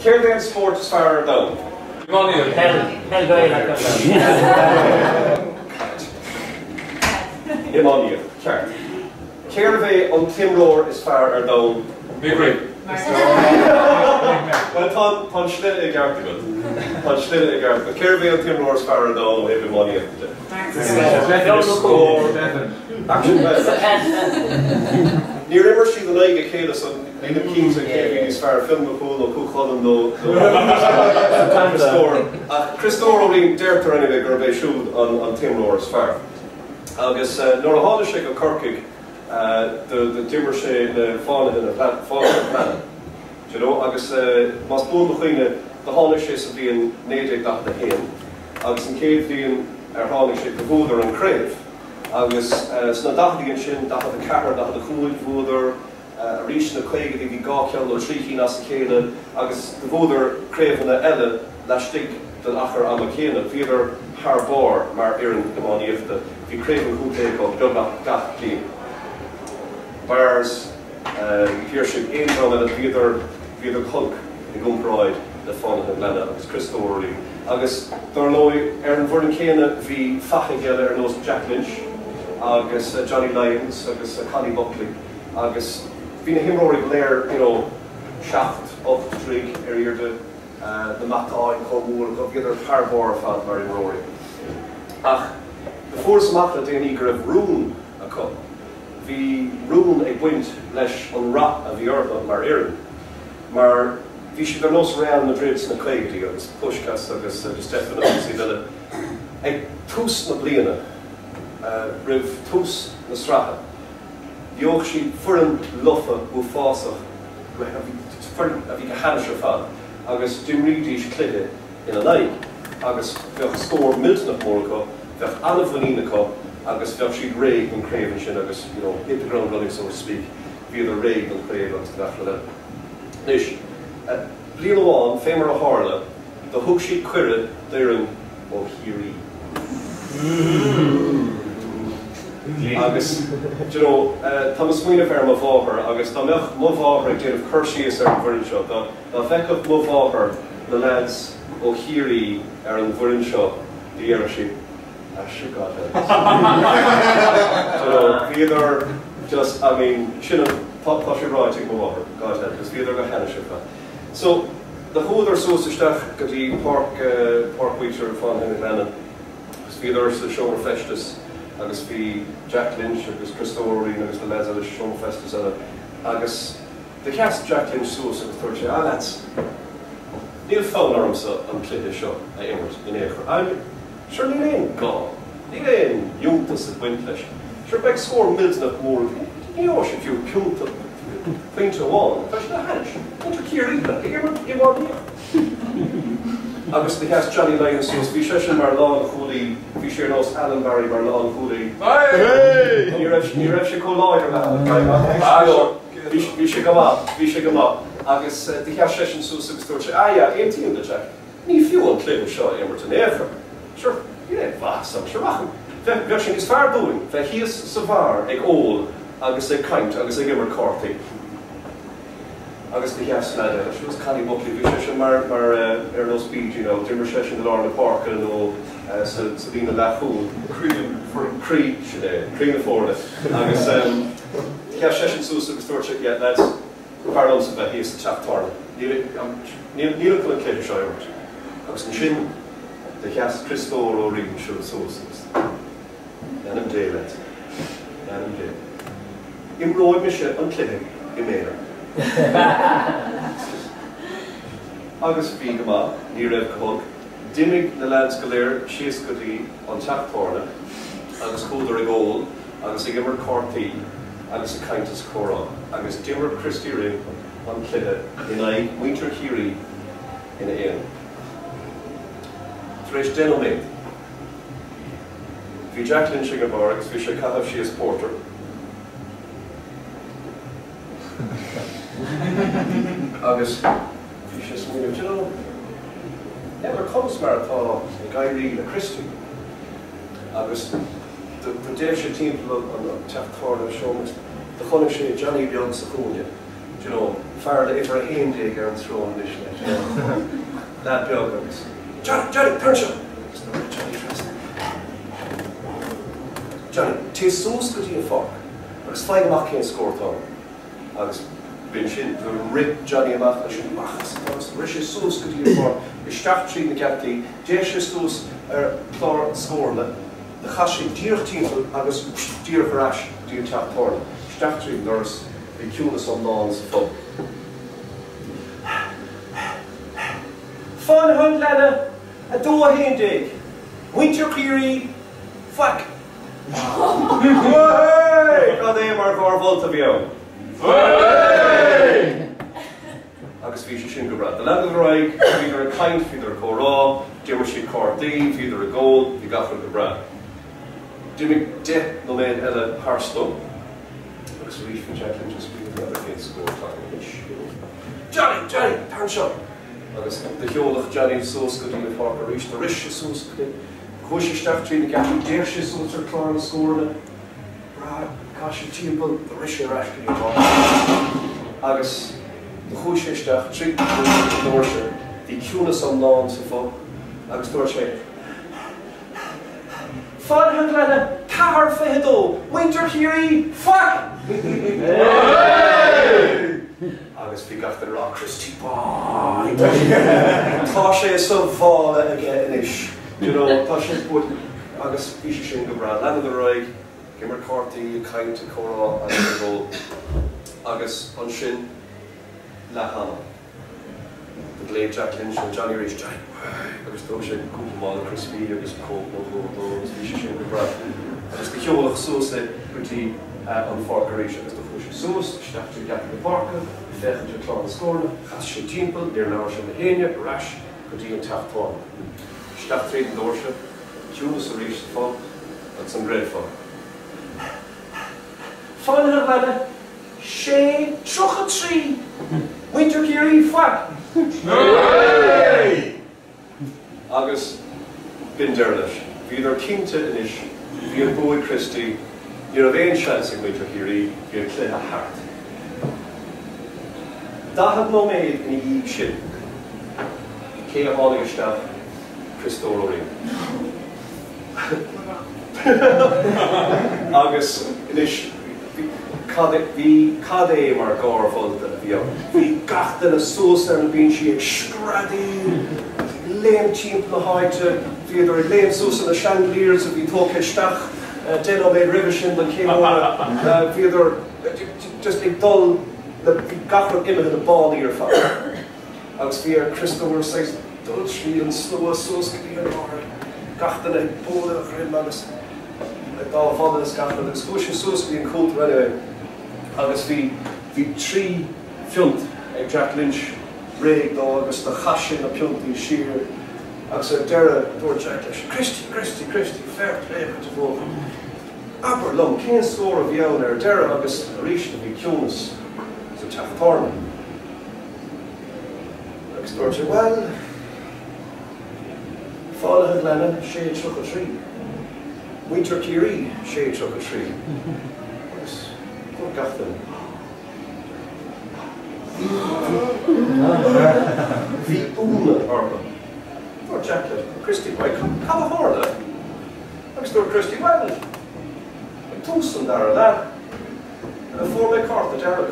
Céard é an spórt is fearr ar domhan? Iománaíocht. Peil Ghaelach. Iománaíocht, ceart. Cérbh é an t-imreoir is fearr ar domhan? Mick Ray. Bhuel, tá an sloinne i gceart agat. Tá an sloinne i gceart agat. Cérbh é an t-imreoir is fearr ar domhan ó thaobh iománaíochta de? Níor imir siad in aghaidh a chéile so nílim cinnte cé a bhí níos fearr, Fionn Mac Cumhaill nó Cú Chulainn nó Criostóir. Ach Criostóir Ó Riain, deirtear anyway gurb é siúd an t-imreoir is fearr. Agus nuair a tháinig sé go Corcaigh d'imir sé le Fánaithe na Gleanna, do you know, agus más buan mo chuimhne do tháinig sé sa bhliain 1941 agus an chéad bhliain ar tháinig sé do bhuadar an craobh agus sna daicheadaí ansin, 44, 45, bhuadar arís sna caogaidí, bhí dhá cheann nó trí chinn as a chéile agus do bhuadar craobhanna eile laistigh den achar ama céanna. Bhíodar thar barr mar fhoireann iománaíochta. Bhí craobh an chontae acu beagnach gach bliain. Barrs, Piarsaigh, aon dream eile, bhíodar, bhíodar go holc i gcomparáid le Fánaithe na Gleanna agus Criostóir Ó Riain. Agus dar ndóigh, ar an bhfoireann chéanna bhí fathaigh eile ar nós Jack Lynch agus Johnny Lyons agus Connie Buckley agus bhí na himreoirí go léir, you know, seacht, ocht dtroigh ar airde, na matáin chomh mór acu, bhíodar thar barr ar fad mar imreoirí. Ach do fuarthas amach le déanaí go raibh rún acu. Bhí rún ag baint leis an rath a bhí orthu mar fhoireann, mar bhí siad ar nós Real Madrid sna caogaidí agus Puskas agus Di Stefano agus iad eile. Ag tús na bliana, roimh tús na sraithe, gheobhadh siad foireann lofa uafásach, foireann a bhí go hainnis ar fad, agus d'imrídís cluiche ina n-aghaidh agus bheadh scór millteanach mór acu, bheadh an-mhuinín acu agus bheadh siad réidh don chraobh ansin agus, you know, hit the ground running so to speak, bhíodar réidh don chraobh agus do gach rud eile. Anois, bliain amháin, fé mar a tharla, do thug siad cuireadh d'fhoireann ó Chiarraí. Agus, do you know, tá mé ag smaoineamh ar mo mháthair agus dá mbeadh mo mháthair ag déanamh cur síos ar an bhfoireann seo, dá, dá bhfeicfeadh mo mháthair na lads ó Chiarraí ar an bhfoireann seo, déarfadh sí, ah sure God help us. Do you know, bhíodar just, I mean, sin an, tá, tá sé ráite ag mo mháthair, God help us, bhíodar go hainnis ar fad. So, do chuadar suas isteach go dtí páirc, páirc mhuintir Fánaithe na Gleanna agus bhíodar sa seomra feistis agus bhí Jack Lynch agus Criostóir Ó Riain agus na lads eile sa seomra feistis eile agus do sheas Jack Lynch suas agus dúirt sé, ah lads, níl fonn ormsa an cluiche seo a imirt in aon chor. I'm, sure níl aon gá, níl aon fhiúntas ag baint leis. Sure beidh scór millteanach mór, ní gheobhaidh sibh fiú piúnta, pointe amháin, tá sé go hainnis. Muintir Chiarraí ag imirt iománaíocht. Agus do sheas Johnny Lyons suas, bhí seisean mar lánchúlaí, bhí sé ar nós Alan Barry mar lánchúlaí. Ní raibh, ní raibh sé chomh láidir le Alan Barry ach bhí sé, bhí sé go maith, bhí sé go maith. Agus do sheas seisean suas agus dúirt sé, ah yeah, aontaím le Jack. Ní fiú an cluiche seo a imirt in aon chor. Sure, níl aon mhaitheas ann. Sure, rachainn. Bheadh sé níos fearr dúinn bheith thíos sa bheár ag ól agus ag caint agus ag imirt cártaí. Agus do sheas leaid eile suas, Connie Buckley, bhí seisean mar, mar, ar nós BG now, d'imir seisean i lár na páirce nó sa, sa líne leathchúil. Croí na foirne. Croí, sin é, croí na foirne. Agus sheas seisean suas agus dúirt sé, yeah lads, B'fhearr liomsa bheith thíos sa teach tábhairne. Nílim chun an cluiche seo a imirt. Agus ansin do sheas Criostóir Ó Riain siúd suas agus, In ainm Dé, lads. In ainm Dé. Imreoidh mise an cluiche i m'aonar. Agus bhí go maith, ní raibh go holc. D'imigh na lads go léir síos go dtí an teach tábhairne agus chuadar ag ól agus ag imirt cártaí agus ag caint is ag comhrá agus d'imir Christy Ring an cluiche in aghaidh muintir Chiarraí ina aonar. Tar éis 10 nóiméad, bhí Jack Lynch ag an bheár agus bhí sé ag caitheamh síos pórtar. Agus bhí sé ag smaoineamh, do you know, n'fheadar conas mar atá ag éirí le Christy agus do d'fhéach sé timpeall an teach tábhairne seomra do chonaic sé Johnny beag sa chúinne. Do you know, fear le uimhir 11 ar an tsrón anois leis, you know, leaid beag agus, Johnny, Johnny, tar anseo! Agus do rith Johnny trasna. Johnny, téigh suas go dtí an pháirc agus faigh amach cén scór atá ann. Agus b'in sin, do rith Johnny amach leis amach as an doras, rith sé suas go dtí an pháirc, isteach tríd na geataí, d'fhéach sé suas ar chlár na scóranna, do chas sé díreach timpeall agus díreach ar ais go dtí an teach tábhairne, isteach tríd an doras, bhí ciúnas iomlán sa phub. Fánaithe an Ghleanna, 2, 11, Muintir Chiarraí, faic! Cad é mar gháir mholta a bhí ann? Agus bhí sé sin go breá. Do leanadar ar aghaidh, bhíodar ag caint, bhíodar ag comhrá, d'imir siad cártaí, bhíodar ag ól, bhí gach rud go breá. D'imigh 10 nóiméad eile tharstu agus arís bhí Jack Lynch ag smaoineamh n'fheadar cén scór atá ann anois. Johnny! Johnny! Tar anseo! Agus do sheoladh Johnny suas go dtí an pháirc arís, do rith sé suas go dtí. Chuaigh sé isteach trí na geataí, d'fhéach sé suas ar chlár na scóranna, breá, chas sé timpeall, do rith sé ar ais go dtí an bheár agus do chuaigh sé isteach trí na doirse, bhí ciúnas iomlán sa phub agus dúirt sé, Fánaithe an Ghleanna, 4, 22, Muintir Chiarraí, faic! Agus bhí gach duine ag rá, Christy boy, tá sé sa mhála aige anois, you know, tá sé buaite. Agus bhí sé sin go breá. Leanadar ar aghaidh, ag imirt cártaí, ag caint, ag comhrá agus ag ól. Agus ansin, leath ama. Do ghlaoigh Jack Lynch ar Johnny arís, Johnny! Agus thug sé cúpla mála criospaí agus Coke nó dhó dó agus bhí sé sin go breá. Agus do sheoladh suas é go dtí an pháirc arís agus do chuaigh sé suas, isteach trí gheataí na páirce, ag féachaint ar chlár na scóranna, chas sé timpeall, níor labhair sé le héinne, ar ais go dtí an teach tábhairne. Isteach tríd an doirse, ciúnas arís sa phub agus an gcreidfeá. Fánaithe an Ghleanna! 6, 33! Muintir Chiarraí, faic! Agus b'in deireadh leis. Bhíodar cinnte anois, bhí an bua ag Christy, ní raibh aon seans ag muintir Chiarraí, bhí an cluiche thart. 40 nóiméad ina dhiaidh sin, cé a tháinig isteach? Criostóir Ó Riain. Agus anois, cad é, bhí, cad é mar gháir mholta a bhí ann. Bhí gach duine suas ar na binsí ag screadaíl, ag léimt timpeall na háite, bhíodar ag léimt suas ar na chandeliers a bhí tógtha isteach 10 nóiméad roimhe sin don cheiliúradh, bhíodar just ag dul, bhí gach rud imithe na báillí ar fad. Agus bhí ar Chriostóir saghas dul trí an slua suas go dtí an láthair, gach duine ag bualadh a dhroim agus dá mholadh is gach rud. Agus chuaigh sé suas go dtí an cuntar anyway agus bhí, bhí 3 phiont ag Jack Lynch réidh dó agus do chaith sé na piontaí siar agus ar deireadh dúirt Jack leis, Christy, Christy, Christy, fair play dhuit a bhuachaill. Abair liom cén scór a bhí ann ar deireadh agus arís do bhí ciúnas sa teach tábhairne. Agus dúirt sé, Bhuel, Fánaithe an Ghleanna, 6, 33. Muintir Chiarraí, 6, 33. Agus dúirt gach duine, Bhí ionadh orthu. Dúirt Jack leis, Christy boy, cad a tharla? Agus dúirt Christy, Bhuel, ag tús an dara leath, fuair mé cárta dearg.